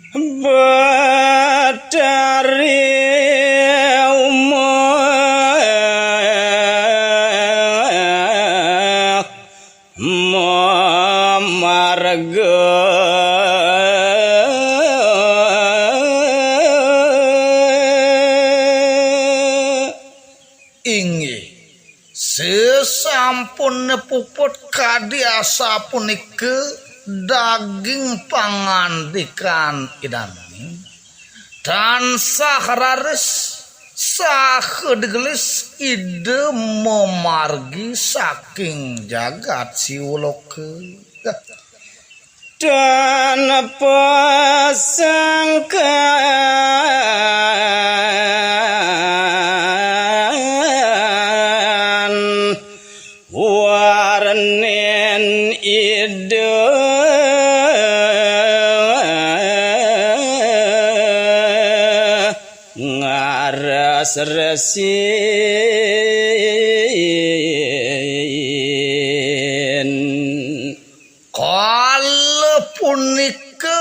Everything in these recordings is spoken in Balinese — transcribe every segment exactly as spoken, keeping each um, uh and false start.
Betari Uma Mamarga. Inggih, sesampun puput kadi asapunika daging pangandikan Idane, tansah raris saha digelis Ida mamargi saking jagat Siwaloka. Tanpa sangkan warnin Ida ngaras resin. Kala punika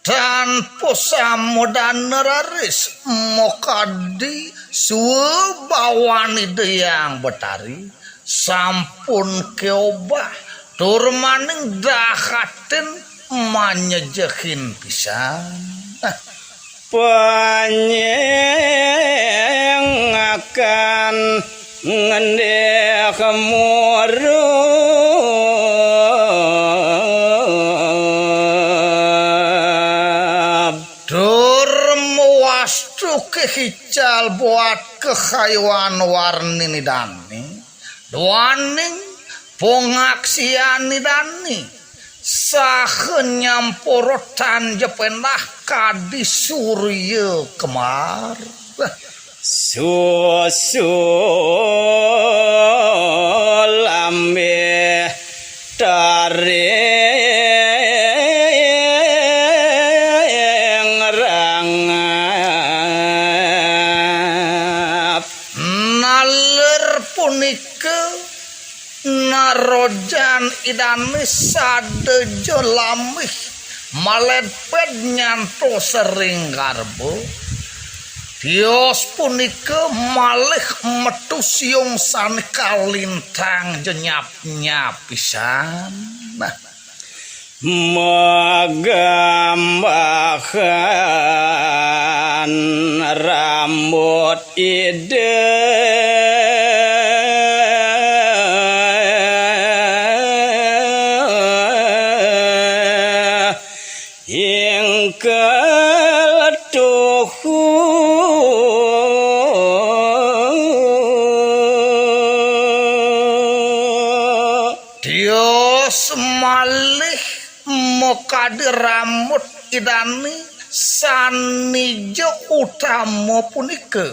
tanpa samodana raris makadi swabawan Ida Hyang Betari sampun keobah tur maning dahatin manyejehin pisan. Panyengakan ngendih murub. Tur mawastu kehical buat kehayuan warnin Idane. Duaning pangaksian Idane saha nyampura tanja pendah kadi surya kembar. Susul ambih taring rangap. Naler punika narojan Idane sada ja lambih maledped nyantos ring garba. Tios punika malih metu siung sane kalintang ja nyap-nyap pisan. Nah, magambahan rambut Ida ingkal tuhu. Tios malih makadi rambut Idane sane ja utama punika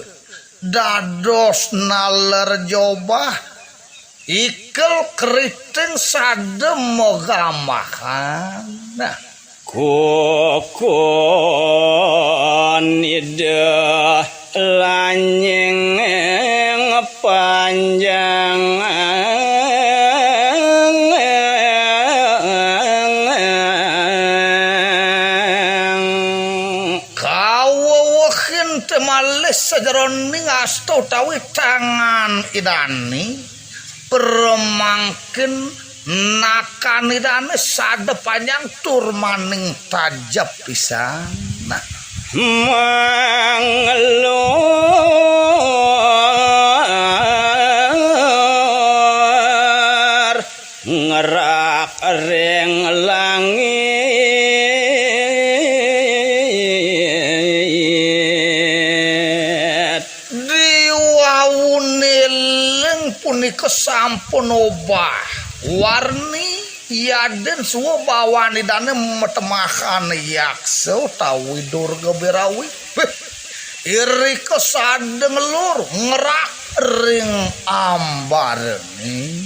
dados naler jobah, ikel keriting sada magambahan. Nah, kukun Ida lanying panjang. Kawewehin te malih sajeroning asta utawi tangan Idane, pramangkin nakan Idane sada panjang tur maning tajep pisan. Nah, manglur ngerak ring langit. Diwaune ling punika sampun obah warni, yadin swabawan Idane matemahan yaksa utawi Durga Berawi. Beh, irika sada nglur ngerak ring ambarane.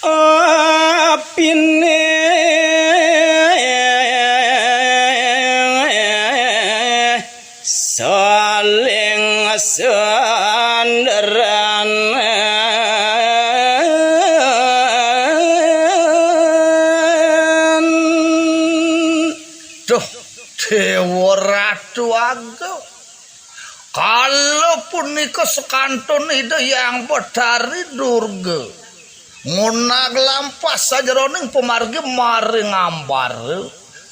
Apine saling sandaran. Punika sakantun Ida Hyang Betari Durga ngunag lampah sajeroning pamargi maring ambara,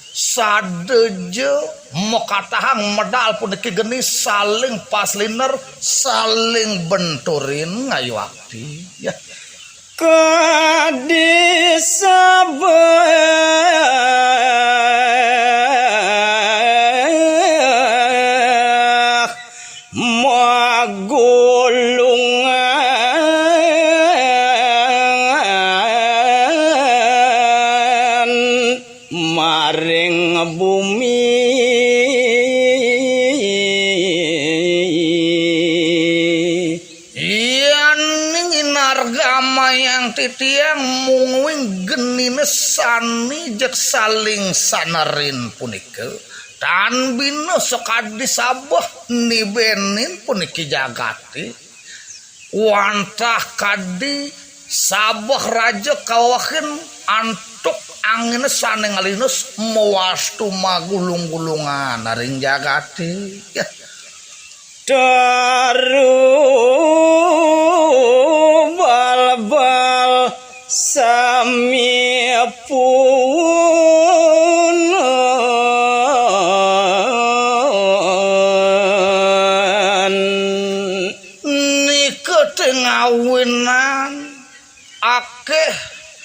sadaja makatahang medal puniki geni saling pasliner, saling benturin ngayuakti. Ya. Kadi sabeh magulungan maring bumi. Yaning inargamayang titiang mungguing genine sane jeg saling sanerin punika, tan bina sakadi sabeh nibenin puniki jagate, wantah kadi sabeh raja kawehin antuk angine sane nglinus mawastu magulung-gulungan ring jagate. Teru balbal sami puun. Nika tengah winan akeh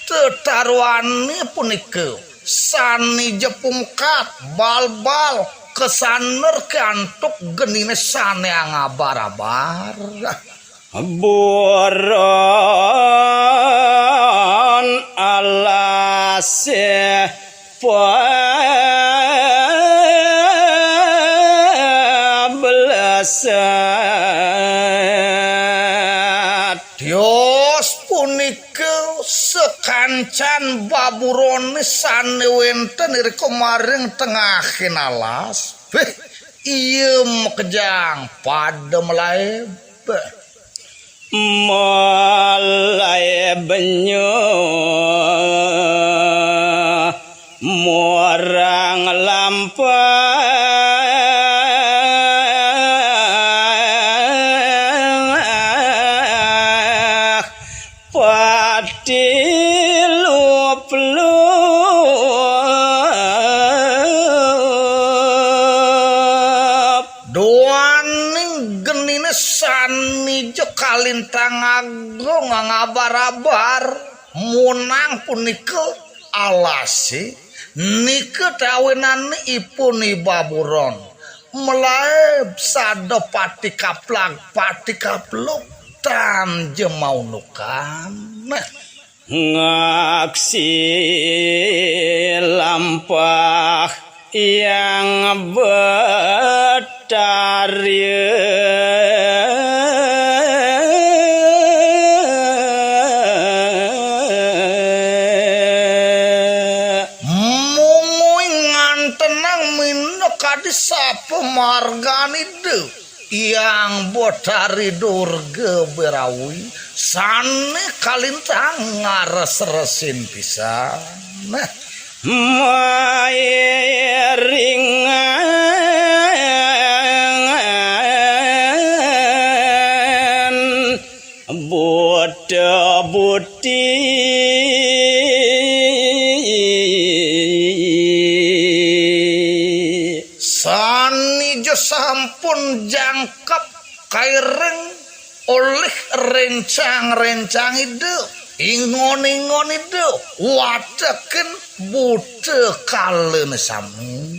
tetaruane punika sane jepungkat balbal kesaner ke antuk genine sane angabar-abar. Buron alase pableset. Tios punika sakancan baburone sane wenten irika maring tengahing alas. Wih, iya makejang pada malaib. Malaib nyo murang lampah. Patilup-lup. Duaning genine sane ja kalintang agung ngabar-abar munang punika alase, nika tawinane ipun I Baburon. Malaib sada pati kaplag, pati kaplug, tan ja maunukan. Ngaksi lampah Hyang Betari. Mungguing ngantenang minakadi sapa marganida Hyang Betari Durga Berawi sane kalintang ngares-resin pisan. Nah, mairingan buta buti. Sane ja sampun jangkep kairing olih rencang-rencang Ida, ingon-ingon Ida, watekin buta kalane sami.